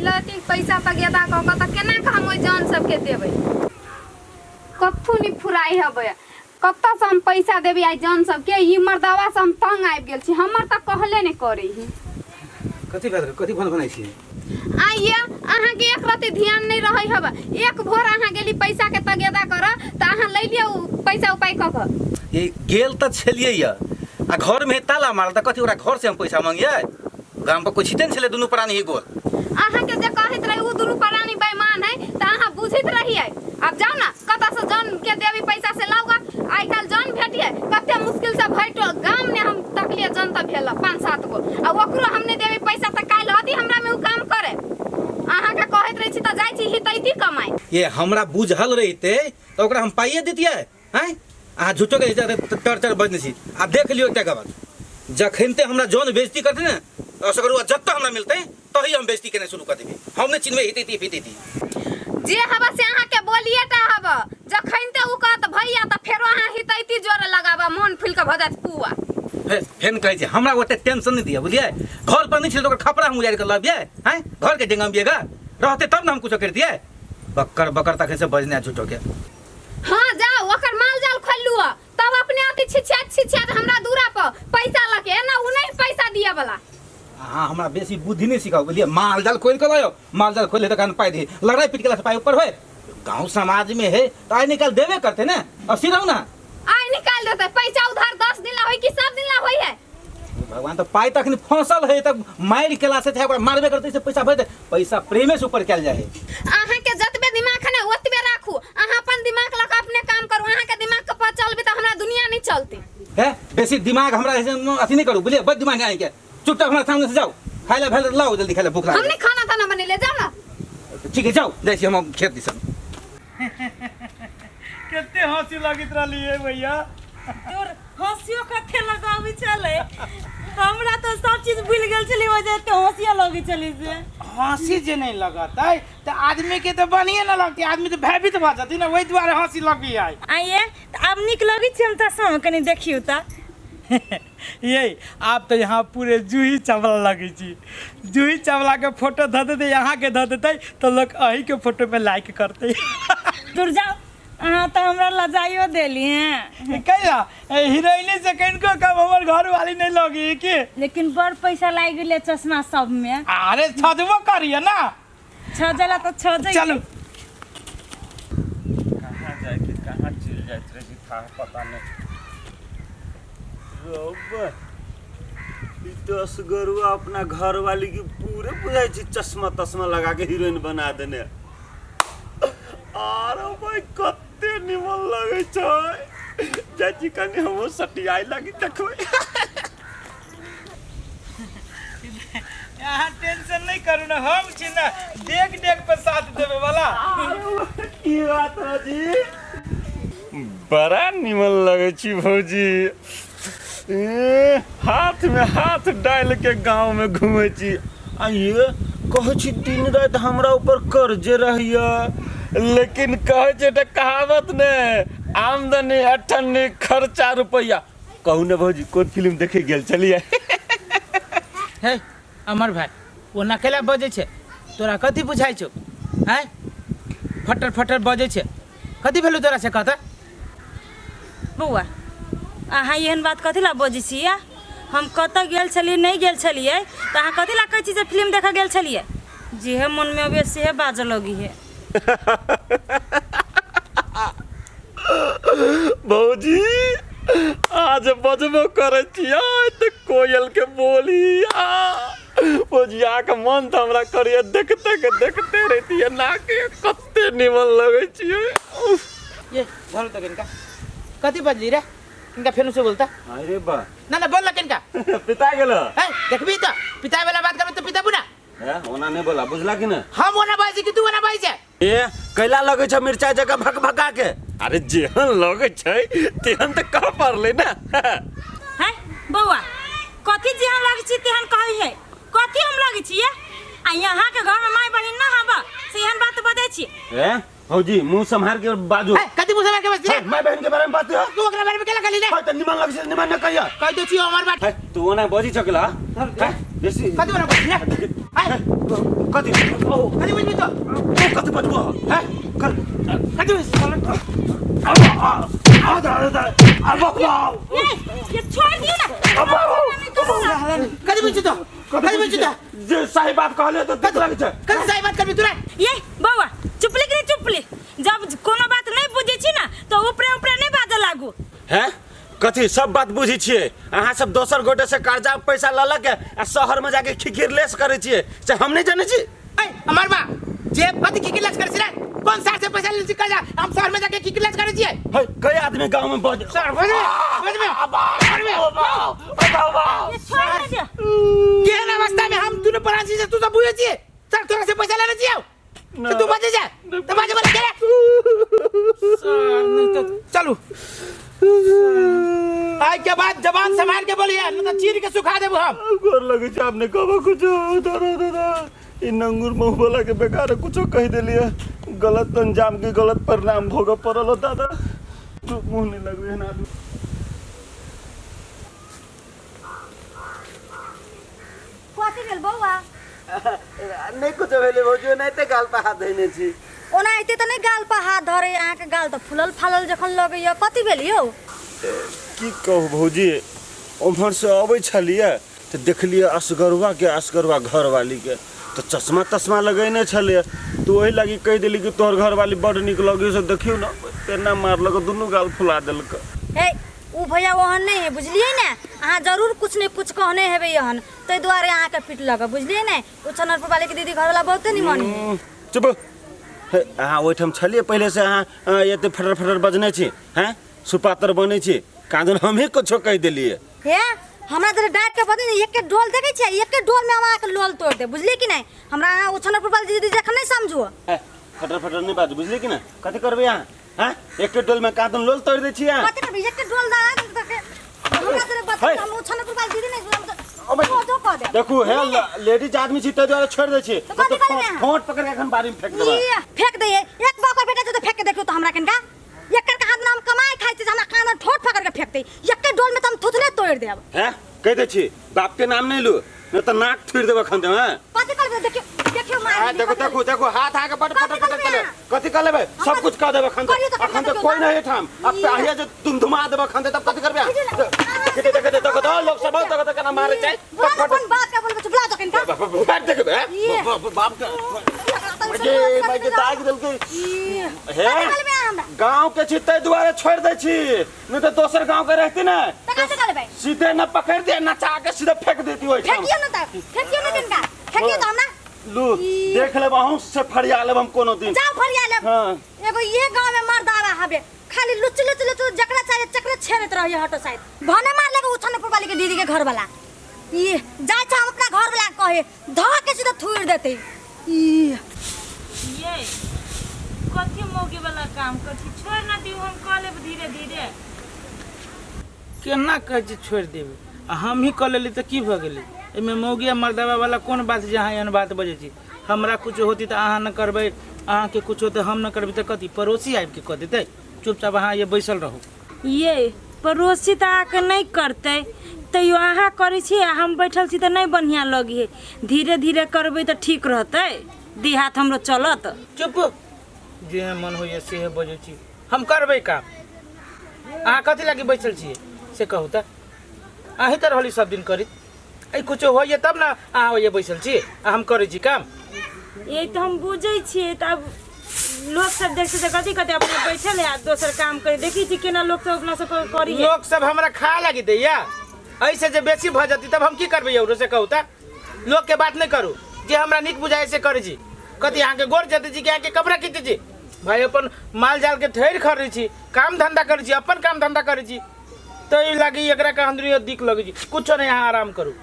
लती पैसा तगेदा कऽ कऽ तऽ केना कऽ हम ओहि जन सबके देबै कथू नहि फुराइ हबै कतऽसँ हम पैसा देबै आइ जन सबके ई मर्दावासँ हम तंग आबि गेल छी हमर तऽ कहले नहि करै है कथी भेल कथी भन भनाइ छियै आइए अहाँके एक रति ध्यान नहि रहै हब एक भोर अहाँ गेली पैसाके तगेदा करऽ तऽ अहाँ लै लिअ उ पैसा उपाय कऽ कऽ ये गेल तऽ छलियै यऽ आ घरमे ताला मारल तऽ कथी ओकरा घर से हम पैसा मांगियै गाम पर कोइ छिते ने छलै दुनू प्राणी ही गोल अहाँके जे कहैत रही ओ दुनू प्राणी बेईमान है तऽ अहाँ बुझैत रहियै आब जाउ ने कतऽसँ जन के देवी पैसा से लाउ गा आइ काल्हि जन भेटिए कते मुश्किल से भेटो गाम ने हम तकलिए जन तऽ भेल पाँच सात गो आ ओकरो हम नहि देबै पैसा तऽ काल्हि अथी हमरा में उ काम करे अहाँके कहैत रहै छी तऽ जाइ छी हितैती कमाइ ये हमरा बुझल रहिते तऽ ओकरा हम पाइए दितियै आँय अहाँ झूठोके तर तर बजने छी आ देख लियौ एकटा गबत जखनते हमरा जन बेइज्जती करतै ने असगरुआ जतऽ हमरा मिलतै तही हम बेइज्जती केनाइ शुरू कऽ देबै हम नहि चिन्हबै हितैती फितैती जे हब से अहाँके बोलिए टा हब जखनते उ कहत भैया तऽ फेरो अहाँ हितैती जोरे लगाबा मोन फुलि कऽ भऽ जायत पुआ फेर फेन कहै छै हमरा ओते टेंशन नहि दिअ बुझलियै घर पर नहि छलै तऽ ओकर खपड़ा हम उजाड़ि कऽ लबियै आँय घरके डेंगबियै गा रहतै तब ने हम कुछो करितियै बकर बकर तखन से बजने झूठोके हाँ जाओ ओकर माल जाल खोल लुआ तब अपने अथी छिछियात छिछियात हमरा दूरा पर पैसा लके एना उ नहीं पैसा दिए वाला अहाँ हमरा बेसी बुद्धि नहि सिखाउ बुझलियै माल जाल खोलि कऽ लयो माल जाल खोलि तऽ पाइ दे लड़ाइ पीट केलासँ पाइ ऊपर होय गाँव समाजमे है तऽ आइ निकालि देबे करतै ने अब सिराउ ने आइ निकाल देते पैसा उधार 10 दिन ला होई कि 7 दिन ला होई है भगवान तऽ पाइ तखन फंसल है तऽ मारि केला से चाहे ओकरा मारबे करतै से पैसा भरि दे पैसा प्रेमे से ऊपर कयल जाइ है अहाँ के जतबे दिमाग है ना ओतबे राखू अहाँ अपन दिमाग लगा अपने काम करू अहाँ के दिमाग के पर चलबे तऽ हमरा दुनिया नहीं चलती है बेसी दिमाग हमरा ऐसे अथी नहीं करू बुझलियै बड़ दिमाग नहीं के चुपचाप हमरा सामने से जाओ खाय ला भेल लाओ जल्दी खाय ला भूख हम लागल नहीं खाना ताना बनेले जाओ ना ठीक है जाओ जाइ छी हम खेत दिसन कते हंसी लगैत रहली है भैया तोर हंसियो कते लगाबै छलै हमरा तऽ सब चीज भूलि गेल छलै ओहि जे एते हंसिया लगै छलै से हंसी जे नहीं लगतै तऽ आदमी के तऽ बढ़िए न लगतै आदमी तऽ भयभीत भऽ जेतै ने ओहि दुआरे हंसी लगी है आइए तऽ आब नीक लगै छै हम चश्मामे कनि देखियौ तऽ ये आब तऽ यहाँ पूरे जूही चावला लगै छी जूही चावला के फोटो धऽ देतै यहाँ के धऽ देतै तऽ लोक अही के फोटो पे लाइक करतै दूर जाउ अहाँ तऽ हमरा लजाइयो देली हैं कैला हीरोइने से कनिको कम हमर घर वाली नहीं लगी की लेकिन बड़ पैसा लागि गेलै चश्मा सबमे अरे छजबो करिए ना छजला तऽ छजै चलू कहाँ जाइके कहाँ चलि जाइत रहै था पता नहि रौबा ई तो असगरुआ अपना घर वाली के पूरे बुझाइ छै चश्मा तश्मा लगा के हीरोइन बना देने आरो भाई कते निमन लगै छै जाइ छी कनि हमहूँ सटियाइ लागी देखबै अहाँ टेंशन नहीं करू ना हम छी ना डेग डेग पर साथ देवे वाला की बात है जी बड़ा निमन लगै छी भौजी ए, हाथ में हाथ डाल के गांव में घूमै छी आ ये कहै छी दिन राति हमरा ऊपर कर्जे रहैया लेकिन कहै छै एकटा कहावत ने आमदनी अठन्नी खर्चा रुपैआ कहू ने भौजी कोन फिल्म देखे गेल छलियै हे अमर भाई ओना कैला बजै छै तोरा कथी बुझाइ छौ आँय फटर फटर बजै छै कथी भेलौ तोरा से कहता बौआ अहाँ एहन बात कथी लए बजै छियै हम कतऽ गेल छलियै नहि गेल छलियै तऽ अहाँ कथी लए कहै छी जे फिल्म देखऽ गेल छलियै जेहे मनमे अबैए सेहे बाजऽ लगी है भौजी आज बजबो करै छियै तऽ कोयल के बोली आ भौजी अहाँके मन तऽ हमरा करैए देखते के देखते रहितियै नाके कते निमन लगै छियै उफ। ये धरो तऽ किनका कथी बजली रे किनका फेर से बोलता अरे बा ना ना बोल ना किनका पिता गेल है देखबी तऽ पिता वाला बात करबे तऽ पिताबू ना ए ओना नहि बोला बुझला कि ना हम ओना बाजै कि तू ओना बाजै ए कैला लगै छै मिरचाइ जकाँ भक भका के अरे जेहन लगै छै तेहन तऽ कह पड़लै ने हैं बौआ कथी जेहन लगै छी तेहन कहै है कथी हम लगै छियै आ यहाँ के घर में माय बहिन ना हब से एहन बात बजै छी ए भौजी मुंह सम्हार के बाजू है कथी मुंह सम्हार के बजती है, माय बहन के बारे में बात है तू ओकरा बारे में केला कहली रे है, तऽ निमन लगै छै निमन न कहिया कहि दे छियो हमर बात है तू ओना बजी छकला है बेसी कथी बना बजली रे आय कथी ओ कथी बुझबी तो तू कथी बजबो हैं कर कथी बुझ आ दा दा आ बाप ये ये छोड़ दियो ना कथी बुझी तो कथी बुझी तो जे सही बात कहले तो देख लगे छै कथी सही बात करबी तोरा ये बौआ चुपली के चुपली जब कोनो बात नहीं बुझे छी ना तो ऊपरे ऊपरे नहीं बाजे लागू हैं कथी सब बात बुझै छियै अहाँ सब दोसर गोटे से कर्जा पैसा लऽ लऽ के आ शहर में जाके खिखिर लेस करै छियै से हम नहि जानै छी ऐ अमर बा जे कथी की किलास करै छी रे कोन शहर से पैसा लेने छी कर्जा हम शहर में जाके की किलास करै छियै है कई आदमी गांव में बज सर बजबे बजबे ये छोड़ ना दे केहन अवस्था में हम दुनू प्राणी से तू सब बुझै छियै सर तोरा से पैसा लेने छियौ तो तू बजे जा तो बजे बोले के चलू आइ के बाद जबान संभाल के बोलिए नहीं तो चीर के सुखा देबो हम गोर लगे छै आपने कहबो कुछो दादा दादा ई नंगुर मुँह वाला के बेकार कुछो कहि देलिए गलत अंजाम के गलत परिणाम भोगऽ पड़ल हो दादा तू मुँह नहीं लगबे हन आदमी कथी भेल बौआ नहि कुछो भेलै भौजी ओनाहिते गाल पर हाथ धैने छी ओना एते तऽ नहि गाल पर हाथ धरे अहाँके गाल तऽ फूलल फालल जखन लगैया कथी भेल यौ की कहू भौजी ओम्हरसँ अबै छलियै तऽ देखलियै असगरुआके असगरुआ घरवालीके तऽ चश्मा तश्मा लगेने छलियै तऽ ओहि लागी कहि देली कि तोहर घरवाली बड्ड नीक लगै से देखियौ ने तेना मारलक दुनू गाल फुला देलक हे उ भैया ओहन नहि है बुझलियै ने अहाँ जरूर कुछ ने कुछ कहने हेबै एहन ताहि दुआरे अहाँके पिटलक बुझलियै ने ओ छनरपुर वाले के दीदी घरवाला बहुते निमन है चुप हे अहाँ ओहिठाम छलियै पहिलेसँ अहाँ एते फटर फटर बजने छी हैं सुपातर बनै छी काजन हमही कुछो कहि देलियै हे हमरा जरे डाँट के बदले एक के डोल देखै छियै एक के डोल में हम अहाँके लोल तोड़ देब बुझलियै कि नहि हमरा अहाँ ओ छनरपुर वाली दीदी जखन नहि समझू फटर फटर नहि बाजू बुझलियै कि नहि कथी करबै अहाँ हैं एक के डोल में कादन लोल तोड़ दै छियै अहाँ कथी करबै एक के डोल दा हमरा जरे बता हम ओ छनरपुर वाली दीदी नहि हम तो कऽ देब देखू हे लेडीज आदमी छी ताहि दुआरे छोड़ि दै छी तऽ कथी करबै अहाँ? फोट पकड़ के एखन बाड़ी में फेंक देबै ई, फेंक दैयै एक बार ओकर बेटा छै तऽ फेंक के देखियौ तऽ हमरा कनिका एकर कहाँ नाम कमाइ खाइ छै जे हमरा कान ठोट पकड़ के फेंक दै एके डोल में तऽ हम थुथने तोड़ि देब हैं कहि दै छी बाप के नाम नहि लू नहि तऽ नाक थुरि देबै एखन देब हैं कथी करबै देखियौ देखियौ मार आ, देखो देखो देखो हाथ आके बट कथी फटर फटर करबै चले अहाँ? कथी कर लेबै सब कुछ कर देबै एखन करियौ तऽ तऽ एखन तऽ करियौ कोई तऽ। नहीं एठाम अब आहिया जे धुमधुमा देबै एखन तऽ तब कथी करबै अहाँ? देखते देखते देखो तो लोग सब देखो तो केना मारे छै बुला दो कोन बात के बोलबै छै बुला दो कनिका बैठ देखबै हैं? ये। बाप के जे भाई के दाग देलकै हे कथी करबै अहाँ हमरा गांव के छी ताहि दुआरे छोड़ि दै छी नहि तऽ दोसर गांव के रहती ने तऽ कथी करबै सीधे न पकड़ दे नचा के सीधे फेंक देती ओहिठाम फेंकियौ ने तऽ फेंकियौ ने कनिका फेंकियौ तऽ हमरा लू देख लेब अहूँ से फरिया लेब हम कोनो दिन जाओ फरिया लेब हाँ। एगो ये गांव में मर्द आवा हबे खाली लुच लुच लुच जकरा चाहे चकरे छेड़त रहिए हटो साइड भने मार लेके उछनपुर वाली के दीदी के घर वाला ई जाय छ हम अपना घर वाला के कहे ध के सीधा थूर देते ई ये कथी मौगी वाला काम कथी छोड़ ना दियो हम कऽ लेब धीरे धीरे केना कहै छी छोड़ि देबै आ हमही कऽ लेली तऽ की भऽ गेलै एहिमे मौगी आ मर्दाबा वाला कोन बात जे अहाँ एहन बात बजै छी हमरा कुछो होती तऽ अहाँ न करबै अहाँके कुछो होतै हम न करबै तऽ कथी पड़ोसी आबिके कऽ देतै चुपचाप अहाँ ये बैसल रहू ये पड़ोसी तऽ आके नहि करतै तैयो अहाँ करै छी आ हम बैठल छी तऽ नहि बढ़िआँ लगे धीरे धीरे करबै तऽ ठीक रहतै दी हाथ हमरो चलत चुप जे मन होइए सेहे बजै छी हम करबै काम अहाँ कथी लागी बैसल छियै से कहू तऽ अहीं तऽ रहली सब दिन करी ऐ कुछो होइए तब ने अहाँ होइए बैसल छी आ हम करै छी काम यही तऽ हम बुझै छियै तऽ आब लोक सब देखते तऽ कथी कहतै अपने बैठल है आ दोसर काम करे देखै छी केना लोक सब अपना सब करी है लोक सब हमरा खा लागी दैया ऐसे जे बेसी भऽ जती तब हम की करबै यौ से कहू तऽ लोक के बात नहि करू जे हमरा नीक बुझाइ से करै छी कथी अहाँके गोर जतै छी कि अहाँके कपड़ा खींचै छी भाई अपन माल जाल के ठहर खरै छी काम धंधा करै छी अपन काम धंधा करै छी तऽ ई लागी एकरा के अंदर दिक लगै छी कुछो नहि अहाँ आराम करू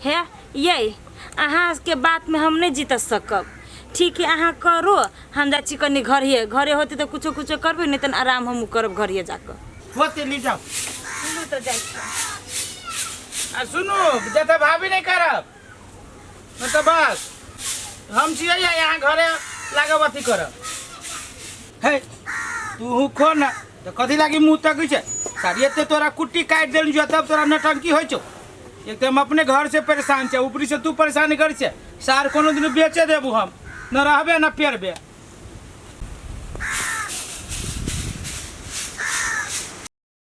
हे ये अहाँके बातमे हम नहि जीत सकब ठीक है अहाँ करू हम जाइ छी कनि घरे घरे होतै तऽ कुछो कुछो करबै नहि तऽ आराम हमहूँ करब घरे जाकऽ होते ली जाओ तऽ जाइ छी आ सुनू जतऽ भाभी नहि करब नहि तऽ बस हम छियै यहाँ घरे लागब अथी करब हे तू खो ना तऽ कथी लागी मुँह तकै छै सारी एते तोरा कुट्टी काटि देल जो तब तोरा नटंकी होइ छौ एक तऽ हम अपने घर से परेशान छै, ऊपरी से तू परेशान कर छै। सार कोनो दिन बेचे देबू, हम न रहबे न पेरबे।